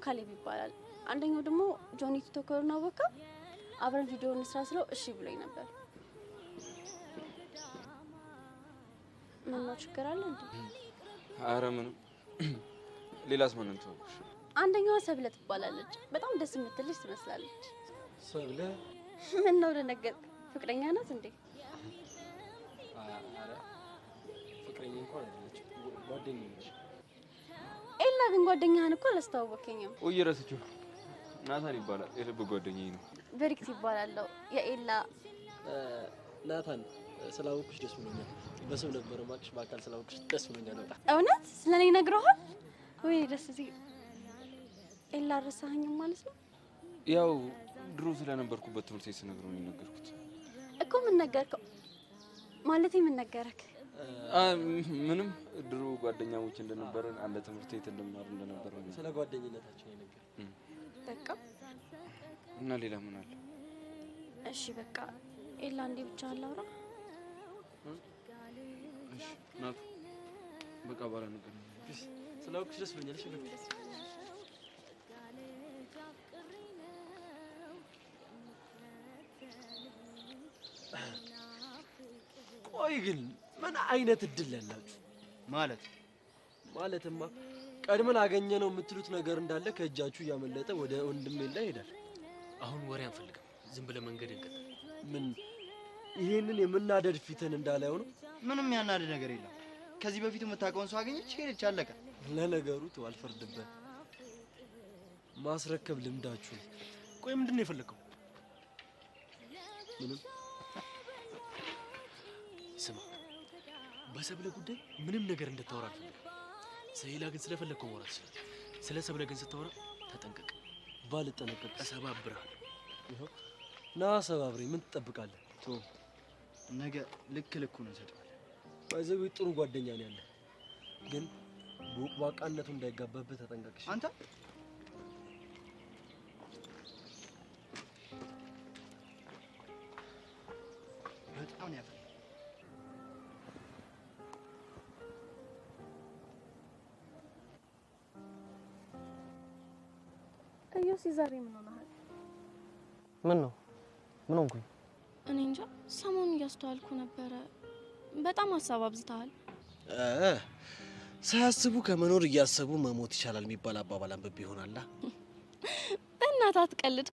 ካሌብ ይባላል። አንደኛው ደግሞ ጆኒ TikToker ነው። በቃ አብረን ቪዲዮ እንስራ ስለው እሺ ብሎኝ ነበር። ምነው ችግር አለ እንዴ? አረ ምንም። ሌላስ ማንን ተዋወቅሽ? አንደኛዋ ሰብለ ትባላለች። በጣም ደስ የምትል ልጅ ትመስላለች። ሰብለ? ምን ነው ደነገጥክ? ፍቅረኛ ናት እንዴ? አረ ፍቅረኛ እንኳን አይደለችም፣ ጓደኛዬ ነች። ኤላ ግን ጓደኛህን እኮ አላስተዋወከኝም። ቆይ ረስቼው። ናታን ይባላል፣ የልብ ጓደኛዬ ነው። በሪክት ይባላለሁ። የኤላ ናታን፣ ስላወኩሽ ደስ ብሎኛል። በስም ነበረ ማቅሽ፣ በአካል ስላወኩሽ ደስ ብሎኛል በጣም። እውነት ስለኔ ነግረዋል ወይ? ደስ ሲል። ኤላ አልረሳኸኝም ማለት ነው? ያው ድሮ ስለነበርኩበት ትምህርት ቤት ስነግረው ነው የነገርኩት። እኮ ምን ነገርከው? ማለቴ ምን ነገረክ? ምንም፣ ድሮ ጓደኛሞች እንደነበረን፣ አንድ ትምህርት ቤት እንማር እንደነበረ ነው። ስለ ጓደኝነታችን የነገረኝ። በቃ እና ሌላ ምን አለ? እሺ በቃ ኤላ እንዴ ብቻ አላውራ። እሺ ናቱ፣ በቃ በኋላ ነገር። ስላወኩሽ ደስ ብሎኛል። እሺ በቃ። ቆይ ግን ምን አይነት እድል ያላችሁ? ማለት? ማለትማ ቀድመን አገኘ ነው የምትሉት ነገር እንዳለ ከእጃችሁ እያመለጠ ወደ ወንድሜ ላይ ይሄዳል። አሁን ወሬ አንፈልግም። ዝም ብለህ መንገድ እንቀጥል። ምን ይሄንን የምናደድ ፊትን እንዳላየው ነው? ምንም ያናድድ ነገር የለም። ከዚህ በፊት የምታውቀውን ሰው አገኘች፣ ሄደች፣ አለቀ። ለነገሩ ተው፣ አልፈርድበት። ማስረከብ ልምዳችሁ ነው። ቆይ ምንድን ነው የፈለከው? ምንም። ስማ፣ በሰብለ ጉዳይ ምንም ነገር እንድታወራ አልፈልግም። ስለሌላ ግን ስለፈለግከው ማውራት ትችላለህ። ስለ ሰብለ ግን ስታወራ ተጠንቀቅ። ባልጠነቀቅ? እሰባብርሃለሁ። ይኸው ና ሰባብሬ፣ ምን ትጠብቃለህ? ቶ ነገ ልክ ልኩን እንሰጠዋለን። ባይዘው ጥሩ ጓደኛ ነው ያለ፣ ግን ቦቅቧቃነቱ እንዳይጋባብህ ተጠንቀቅ። እሺ? አንተ በጣም ነው ያፈራው። እዮሲ ዛሬ ምን ሆነሃል? ምን ነው? ምን ሆንኩኝ? እኔ እንጃ፣ ሰሞኑን እያስተዋልኩ ነበረ። በጣም ሀሳብ አብዝተሃል። ሳያስቡ ከመኖር እያሰቡ መሞት ይቻላል የሚባል አባባል አንብቤ ይሆናላ። በእናትህ አትቀልድ።